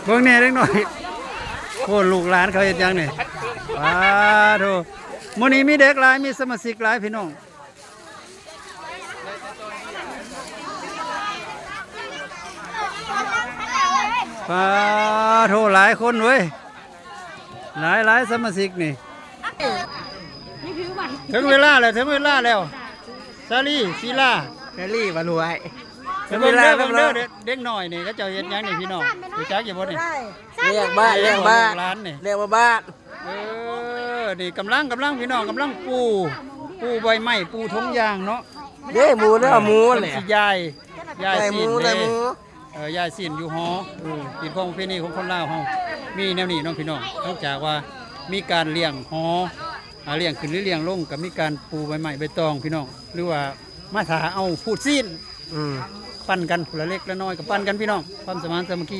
ເບິ່ງແດ່ເດັກນ້ອຍ ໂອ້ ລູກຫຼານເຂົາເຮັດຫຍັງນີ້ ປາໂທ ມື້ນີ້ມີເດັກຫຼາຍ ມີສະມາຊິກຫຼາຍພີ່ນ້ອງ ປາໂທ ຫຼາຍຄົນເວີຍ ຫຼາຍໆ ສະມາຊິກນີ້ ເຖິງເວລາແລ້ວ ເຖິງເວລາແລ້ວ ສາລີ ສີລາ ແຄຣີ ວາລວຍ ເຖິງເວລາແລ້ວ ເບິ່ງເດີ ເດັກນ້ອຍນີ້ ເຂົາເຈົ້າເຮັດຫຍັງນີ້ພີ່ນ້ອງ ຮູ້ຈັກຢູ່ບໍ່ນີ້? ລ້ຽງບ້ານ ລ້ຽງບ້ານ ຫຼານນີ້ ລ້ຽງບ້ານ ເອີ ນີ້ກຳລັງ ກຳລັງ ພີ່ນ້ອງ ກຳລັງປູ ປູໃບໄມ້ ປູຖົງຢາງເນາະ ເດ້ ໝູເດ້ ເອີ ໝູແຫຼະ ເພິ່ນຊິຢາຍ ຢາຍຊີ້ນເດ້ ເອີ ຢາຍຊີ້ນຢູ່ຫໍ ອືມ ຮີດຄອງປະເພນີຂອງຄົນລາວເຮົາ ມີແນວນີ້ເນາະພີ່ນ້ອງ ຫຼັງຈາກວ່າມີການລ້ຽງຫໍ ອາ ລ້ຽງຂຶ້ນຫຼືລ້ຽງລົງ ກໍມີການປູໃບໄມ້ໃບຕອງພີ່ນ້ອງ ຫຼືວ່າມາຖ້າເອົາພູດຊີ້ນ ອືມ ປັນກັນ ຜູ້ລະເລັກລະນ້ອຍກໍປັນກັນພີ່ນ້ອງ ຄວາມສະໝານສາມັກຄີ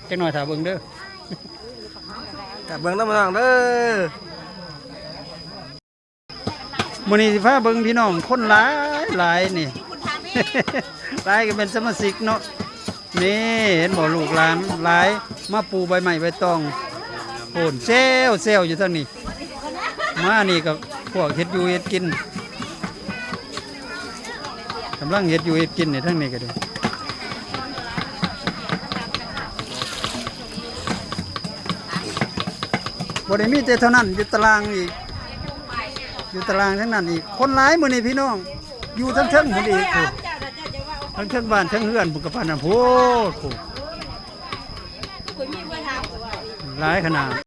ຈັກໜ້ອຍຖ້າເບິ່ງເດີ ຖ້າເບິ່ງນຳພີ່ນ້ອງເດີ. ມື້ນີ້ຊິພາເບິ່ງພີ່ນ້ອງ ຄົນຫຼາຍຫຼາຍນີ້ ຫຼາຍກໍແມ່ນສະມາຊິກເນາະ ນີ້ເຫັນບໍ່ ລູກຫຼານຫຼາຍ ມາປູໃບໄມ້ໃບຕອງ ໂພນແຊວໆຢູ່ທາງນີ້ ມານີ້ກໍພວກເຮັດຢູ່ເຮັດກິນ ກຳລັງເຮັດຢູ່ເຮັດກິນນີ້ ທາງນີ້ກໍດີ ບໍ່ໄດ້ມີແຕ່ເທົ່ານັ້ນ ຢູ່ຕາລ່າງອີກ ຢູ່ຕາລ່າງທາງນັ້ນອີກ ຄົນຫຼາຍມື້ນີ້ພີ່ນ້ອງ ຢູ່ເທິງໆພຸ້ນອີກ ເທິງເທິງບ້ານເທິງເຮືອນພຸ້ນກໍປານນັ້ນໂພດ ຫຼາຍຂະໜາດ.